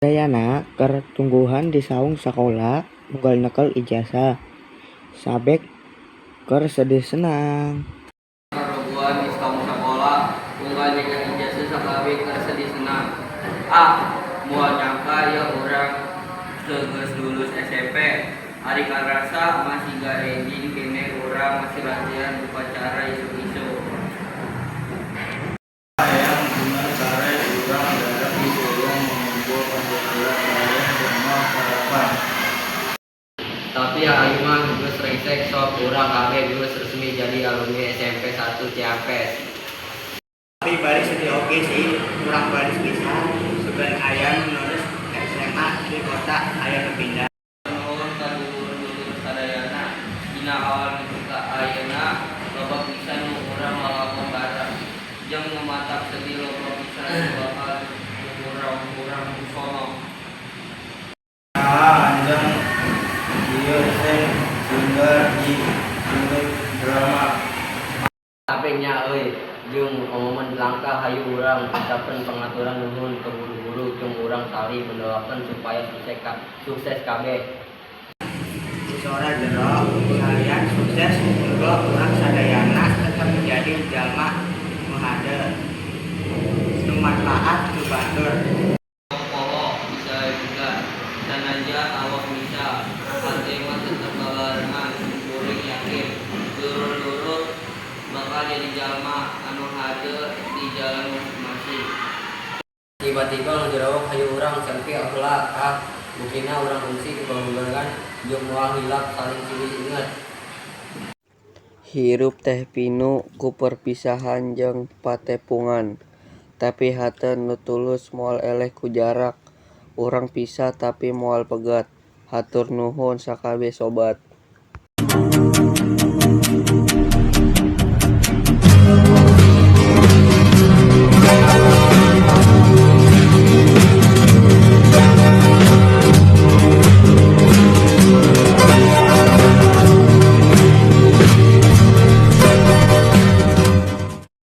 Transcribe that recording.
Sadayana keur tungguhan di saung sakola unggal nyekel ijasah. Sabek keur sedih senang. Karoguan di saung sakola unggal nyekel ijazah, sakabeh keur sedih senang. Ah, moal nyangka ya urang teh geus lulus SMP. Ari karasa mah siga enjing keneh urang masih latihan upacara isuk-isuk. Hayang bener sare urang dadak disulung mangumpul pambahala hayang rumah harapan. Tapi ayeuna mah geus rengsek, sok urang kabeh geus resmi jadi alumni SMP 1 Ciampes. Tapi bari sedih oge sih, urang baris pisah, sugan aya nu lulus SMA di kota, aya nu pindah. Nuhun ka dulur-dulur sadayana dina awal nepi ka ayeuna loba pisan nu urang lalakon bareng. Jeung nu matak sedih, loba pisan nu bakal urang sono. Naha anjang ieu teh tinggal di unit drama? Tapi nya euy, jeung momen langka, hayu urang ucapkeun pangaturan nuhun ka guru-guru jeung urang saling mendoakeun supaya sukses kabeh. Sora jero salian sukses, muga urang sadayana tetep jadi jalma nu hade, nu manfaat ku batur. Poho bisa juga sanajan awak misah, hate mah tetep babarengan. Kuring yakin dulur-dulur bakal jadi jalma anu hade di jalan masing-masing. Tiba-tiba ngajerawak, hayu urang selfie heula ah. Buktina urang kungsi kabageran jeung moal hilap saling silih inget. Hirup teh pinuh ku perpisahan jeung patepungan. Tapi hate nu tulus moal eleh ku jarak. Urang pisah tapi moal pegat. Hatur nuhun sakabeh sobat.